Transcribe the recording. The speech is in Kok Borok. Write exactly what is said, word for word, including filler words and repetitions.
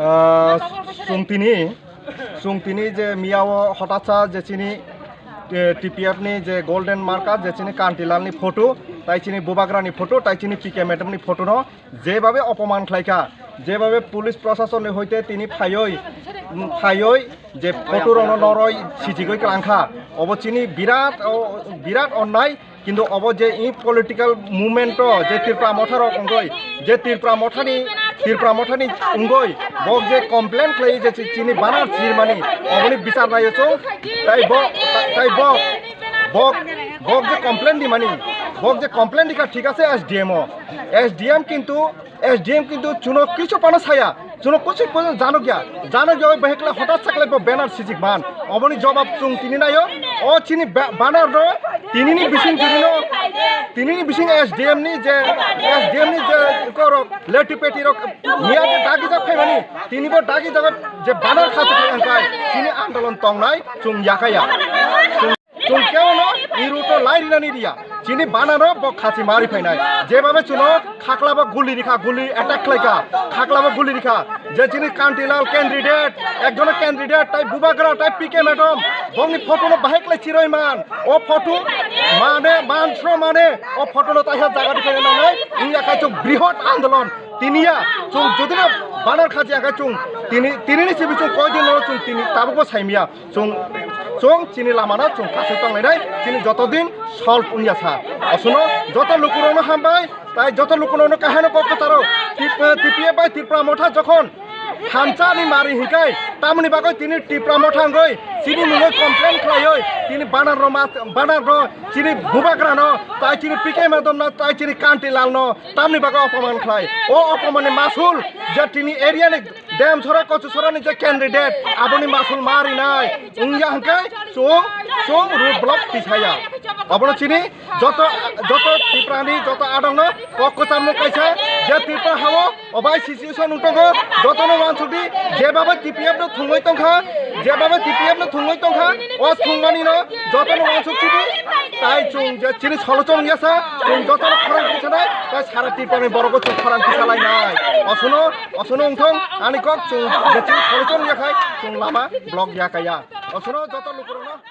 Ah, chwng tini, chwng tini je miyao hotatsa je chini, eh, T P F ni je golden marker, je chini Kantilal ni photo, tai chini Bubagra ni photo, tai chini P K madam ni photo no jebabe opoman khlaikha, jebabe police prosason ni hoite tini phaioi, mm, phaioi je photo rokno noroi sijigoi klangkha, obo chini birat, o, birat onnai. Kintu obo je i political movement o je Tipra Motha rok wngoi, je Tipra Mothani, Tipra Mothani wngoi, bok je complain khlai je chi-, chini banar chirmani, oboni bichar naiyo chwng, tai bo, tai bo, bok, bok je complain di mani, bok je complain di kha thik ase S D M o, S D M kintu S D M kintu chuno kichu pano saya, chuno kuchuk pano janokya, janokya oi bahai kla hotat sakle bo banner sijik man. Oboni jobab chung tini nayo, o chini ba-, banner no, tini ni bising tini no, tini ni bising S D M ni je, S D M ni je korok, leti peti rok, niya je dagi jak phaimani, tini bo dagi jak je banner khasuk phai angkai, chini andolon tongnai, chung yakaya. Chung Chwng kebono i route o lai rinani riya. Chini banner o bo khachi mari phainai. Jebabe chuno khaklabo guli rikha, guli attack khlaikha. Khaklabo guli rikha. Je chini Kantilal candidate, ekjono candidate, tai Bubagra, tai P K madam, bongni photo no bahai khlai chiroi man. O photo mane, man sro mane, o photo no taisa jaga di phainai nangnai. Wngya kha chwng brihot andolon. Tiniya, chwng jodino banner khachi ya kha chwng tini, tini ni simi chwng koi din no chwng tini tabukbo saimiya. Chwng, chwng chini lamano chwng kasui tonglainai, chini joto din solve wngya sa. Osono joto lukurokno hambai, tai joto lukurokno kahano kok kwcharo. Tip-, T P F bai Tipra Motha jokhon thansa ni mari hinkai, tamoni bagwi tini Tipra Motha wngwi chini mungwi complain khlaiwi, tini banner no ma, banner no, chini Bubagra no, tai chini P K Madam no, tai chini Kanti Lal no, tamoni bagwi opoman khlai. O opoman ni masul je tini area ni Demsora Kochusora ni je candidate, aboni masul ma rinai. Wngya hwnkhe chwng, chwng road block tisaya. Abono chini joto, joto Tiprani, joto adongno kok kwcharmung kaisa, je Tripura hao obai situation wng tongo, jotono uansukdi, jebabe T P F no thwngwi tongkha, jebabe T P F no thwngwi tongkha, o thwngmani no jotono uansuk sidi, tai chwng je chini solution wngya sa, chwng jotono khorang tisanai, tai sara Tripurani borokbo chwng khorang tisalainai. Osono Osono wngthong ani kok chwng je chini solution yakhai chwng lama block yakaya. Osono joto lukurokno